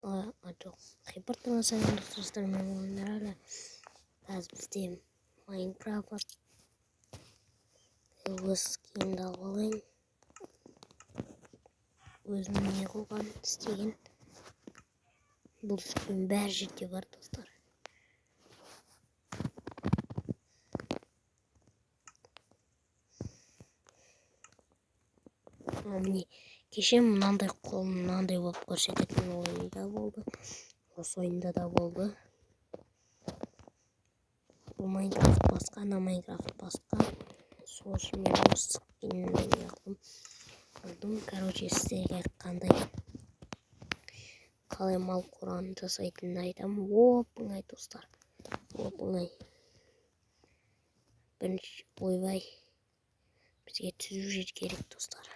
А, жоқ, Хиппортың сәлем, достар, мен Нұрәлі. Қазір бізде Майнкрафт. Өз киімді алып алайын. Өзім не қылған, істеген. Бұл скин бәр жерде бар, достар. Міне, кеше мынандай қол мынандай болып көрсететін ойында болды. Осы ойында да болды. Бұл Майнкрафт басқа, ана Майнкрафт басқа. Сол үшін мен осы скинді не қылдым. Алдым. Короче, сіздерге қандай қалай мал қораны жасайтынын айтамын. Оп, оңай, достар. Оп, оңай. Бірінші, ойбай. Бізге түзу жер керек, достар.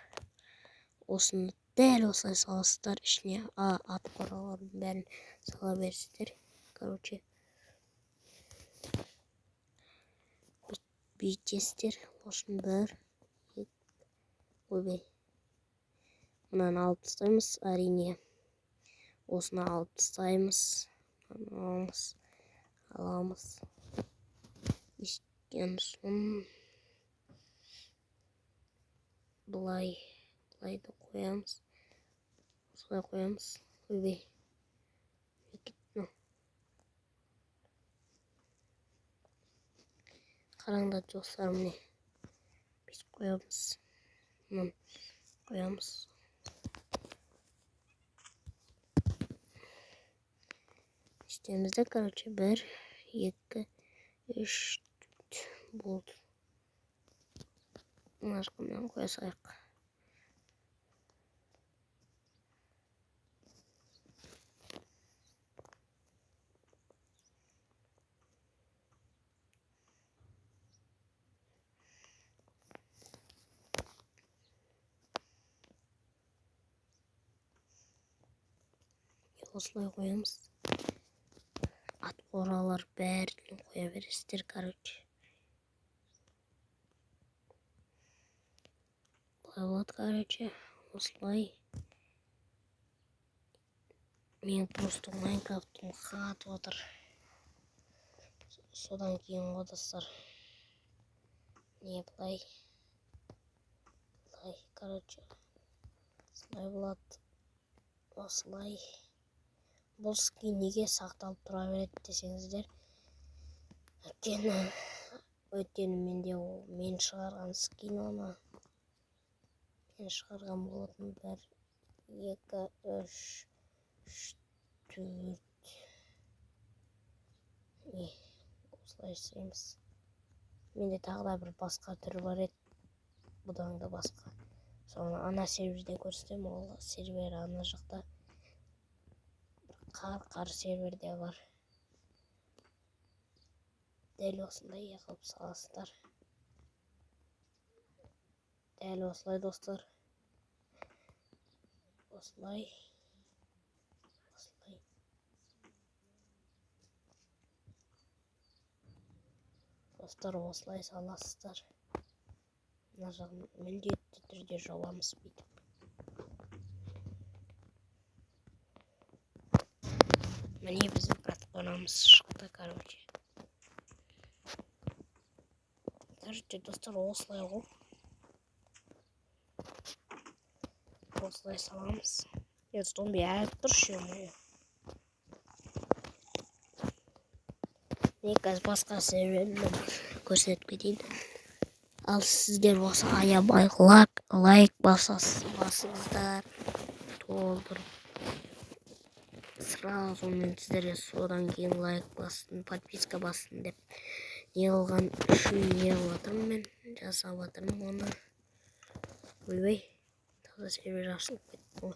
Осыны дәл осылай саласыздар ішіне, ат қоралардың бәрін сала бересіздер. Короче, бүйтесіздер. Осыны бір, екі, ойбай. Мынаны алып тастаймыз, әрине. Осыны алып тастаймыз. Мынаны аламыз. Аламыз. Өйткен соң былай, былайды қоямыз. Осылай қоямыз. Ойбай. Қараңдар, достар, міне. Бүйтіп қоямыз. Мынаны қоямыз. Істейміз де, короче, 1, 2, 3, 4 болды. Мына жаққа мынаны қоя салайық. Осылай қоямыз. Ат қоралар бәрін қоя бересіздер, короче. Былай болады, короче. Осылай. Мен просто Майнкрафтым қатып отыр. Содан кейін ғой, достар. Не былай. Былай, короче. Осылай болады. Осылай. Бұл скин неге сақталып тұра береді десеңіздер, өйткені менде ол мен шығарған скин, оны мен шығарған болатын. 1, 2, 3, 4. Не, осылай жасаймыз. Менде тағы да бір басқа түрі бар еді, бұдан да басқа. Соны ана серверде көрсетемін, ол сервер ана жақта. Қар серверде бар. Дәл осындай қылып саласыздар. Дәл осылай, достар. Осылай. Осылай. Достар, осылай саласыздар. Мына жағын міндетті түрде жауамыз бүйтіп. Міне біздің ат қорамыз шықты, короче. Короче, достар, осылай ғой. Осылай саламыз. Е, зомби әлі тұр ше, міне. Мен қазір басқа серверді көрсетіп кетейін. Ал сіздер болса аямай лайк басыңыздар. Толтырып. Сразу мен сіздерге содан кейін лайк бастым, подписка бастым деп не қылған үшін не қылып жатырмын мен, жасап жатырмын оны. Ойбай, таза сервер ашылып кетті ғой.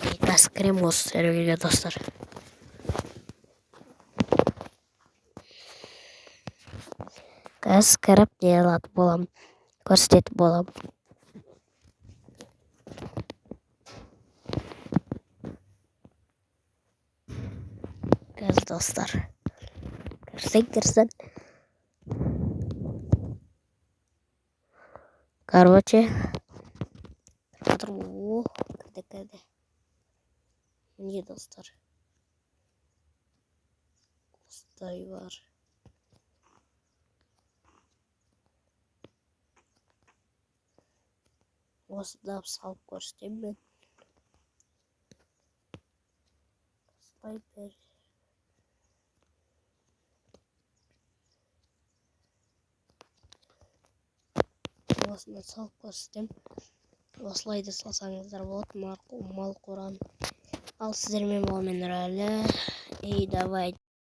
Мен қазір кіремін осы серверге, достар. Қазір кіріп не қылатын боламын, көрсететін боламын. Қазір, достар. Кірсең, кірсең. Короче, о, кірді, кірді. Міне, достар, осындай бар. Осыны салып көрсетемін мен. Осылай бір осыны салып көрсетемін. Осылай да салсаңыздар болады мал қораны. Ал сіздермен болған мен, Нұрәлі. И давай.